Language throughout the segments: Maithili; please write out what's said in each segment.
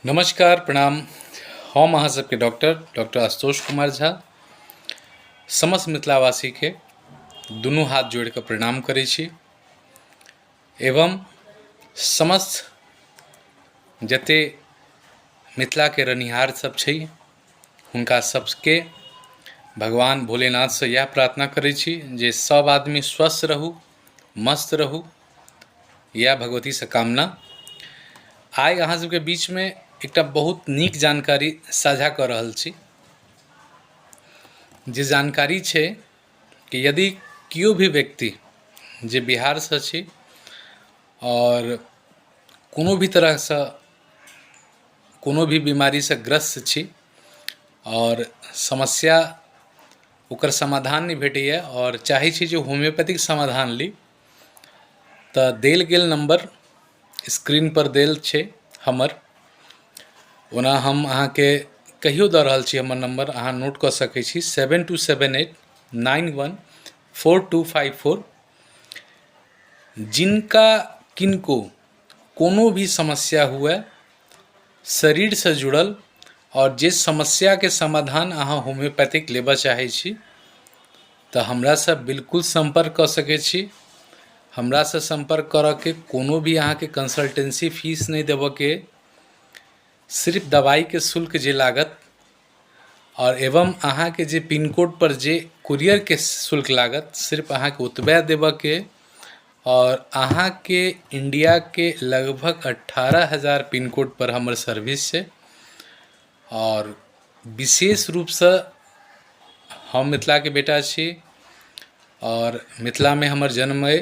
नमस्कार प्रणाम। हम अहाँ सबके डॉक्टर डॉक्टर आशुतोष कुमार झा समस्त मिथिलावासीके दुनू हाथ जोड़ि कऽ प्रणाम करै छी एवं समस्त जते मिथिलाके रहनिहार सब छै हुनका सबके भगवान भोलेनाथसँ इएह प्रार्थना करै छी जे सब आदमी स्वस्थ रहू, मस्त रहू। इएह भगवतीसँ कामना। आइ अहाँ सबके बीचमे एकटा बहुत नीक जानकारी साझा कऽ रहल छी, जे जानकारी छै कि यदि केओ भी व्यक्ति जे बिहारसँ छी आओर कोनो भी तरहसँ कोनो भी बीमारीसँ ग्रस्त छी आओर समस्या ओकर समाधान नहि भेटैए आओर चाहै छी जे होम्योपैथिक समाधान ली, तऽ देल गेल नम्बर स्क्रीनपर देल छै हमर। ओना हम अहाँके कहियो दऽ रहल छी हमर नम्बर, अहाँ नोट कऽ सकै छी 7278914254। जिनका किनको कोनो भी समस्या हुए शरीरसँ जुड़ल आओर जे समस्याके समाधान अहाँ होम्योपैथिक लेबऽ चाहै छी, तऽ हमरासँ बिल्कुल सम्पर्क कऽ सकै छी। हमरासँ सम्पर्क करऽके कोनो भी अहाँके कंसल्टेंसी फीस नहि देबऽके, सिर्फ दवाइके शुल्क जे लागत आओर एवं अहाँके जे पिनकोडपर जे कुरियरके शुल्क लागत, सिर्फ अहाँके ओतबे देबऽके। आओर अहाँके इण्डियाके लगभग 18,000 पिनकोडपर हमर सर्विस छै। आओर विशेष रूपसँ हम मिथिलाके बेटा छी आओर मिथिलामे हमर जन्म अइ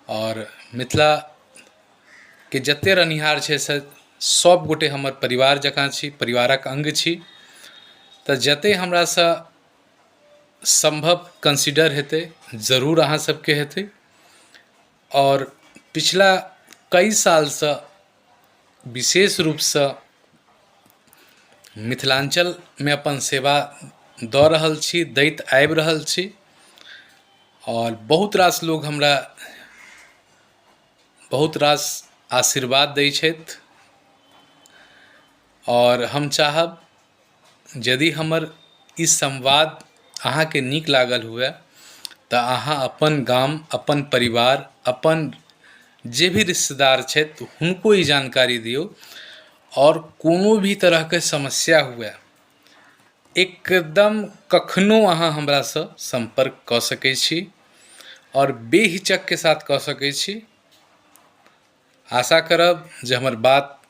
आओर मिथिलाके जतेक रहनिहार छै से सभगोटे हमर परिवार जकाँ छी, परिवारक अङ्ग छी। तऽ जतेक हमरासँ सम्भव कन्सिडर हेतै, जरूर अहाँ सबके हेतै। आओर पिछला कई सालसँ विशेष रूपसँ मिथिलाञ्चलमे अपन सेवा दऽ रहल छी, दैत आबि रहल छी आओर बहुत रास लोग हमरा बहुत रास आशीर्वाद दै छथि। आओर हम चाहब यदि हमर ई संवाद अहाँके नीक लागल हुए तऽ अहाँ अपन गाम, अपन परिवार, अपन जे भी रिश्तेदार छथि हुनको ई जानकारी दियौ। आओर कोनो भी तरहके समस्या हुए एकदम कखनो अहाँ हमरासँ सम्पर्क कऽ सकै छी आओर बेहिचकके साथ कऽ सकै छी। आशा करब जे हमर बात